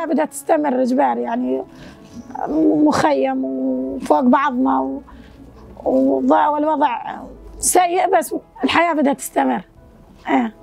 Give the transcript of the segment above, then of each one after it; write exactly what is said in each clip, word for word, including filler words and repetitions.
بدها تستمر إجباري، يعني، مخيم وفوق بعضنا و-، وض-، والوضع سيء، بس الحياة بدها تستمر. إيه.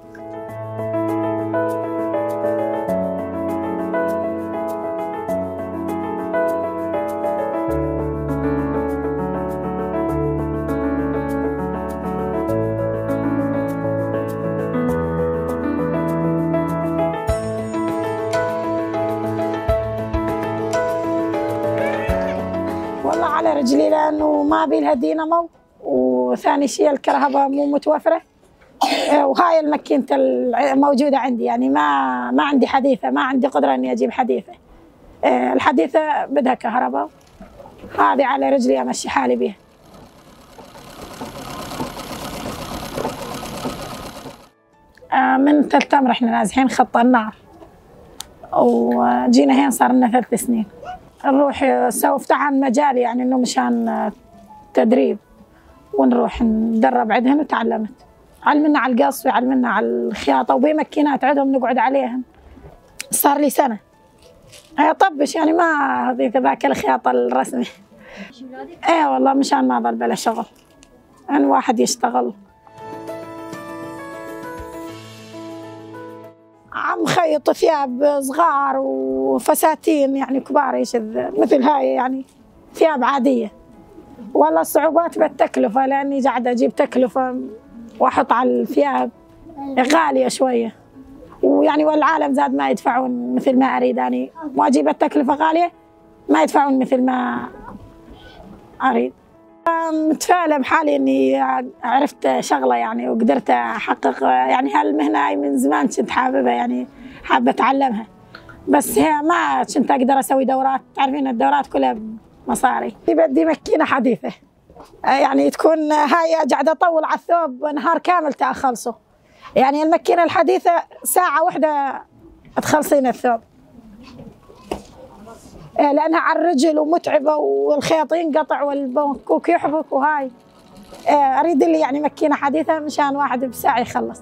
والله على رجلي، لأنه ما بيلها دينامو، وثاني شي الكهرباء مو متوفرة. إيه، وهاي المكينة الع-، موجودة عندي، يعني ما، ما عندي حديثة، ما عندي قدرة إني أجيب حديثة. إيه، الحديثة بدها كهرباء، هذه على رجلي أمشي حالي بيها. آه، من تل تمر إحنا نازحين خط النار، وجينا هين صار لنا ثلاث سنين. نروح، آه، سو فتحن مجال، يعني، إنه مشان، آه، تدريب، ونروح ندرب عندهن، وتعلمت. علمنا على القص، وعلمنا على الخياطة، وبمكينات عندهم نقعد عليهن. صار لي سنة. آه، طبش، يعني، ما هذيك ذاك الخياطة الرسمي. إيه والله، مشان ما ظل بلا شغل. أن واحد يشتغل. عم خيط ثياب صغار وفساتين، يعني، كبار، يشذ مثل هاي، يعني، ثياب عادية. والله الصعوبات بالتكلفة، لأني قاعدة أجيب تكلفة وأحط على الثياب غالية شوية. ويعني، والعالم زاد ما يدفعون مثل ما أريد، يعني، وأجيب التكلفة غالية، ما يدفعون مثل ما أريد. متفائلة بحالي إني عرفت شغلة، يعني، وقدرت أحقق، يعني، هالمهنة هاي من زمان كنت حاببها، يعني، حابة أتعلمها. بس هي ما كنت أقدر أسوي دورات، تعرفين الدورات كلها مصاري. بدي مكينة حديثة، يعني، تكون هاي قاعدة أطول على الثوب نهار كامل تأخلصه. يعني المكينة الحديثة ساعة وحدة تخلصين الثوب. إيه، لأنها على الرجل ومتعبة، والخيط ينقطع والبنكوك يحبك وهاي. إيه، أريد لي يعني مكينة حديثة مشان واحد بساعة يخلص.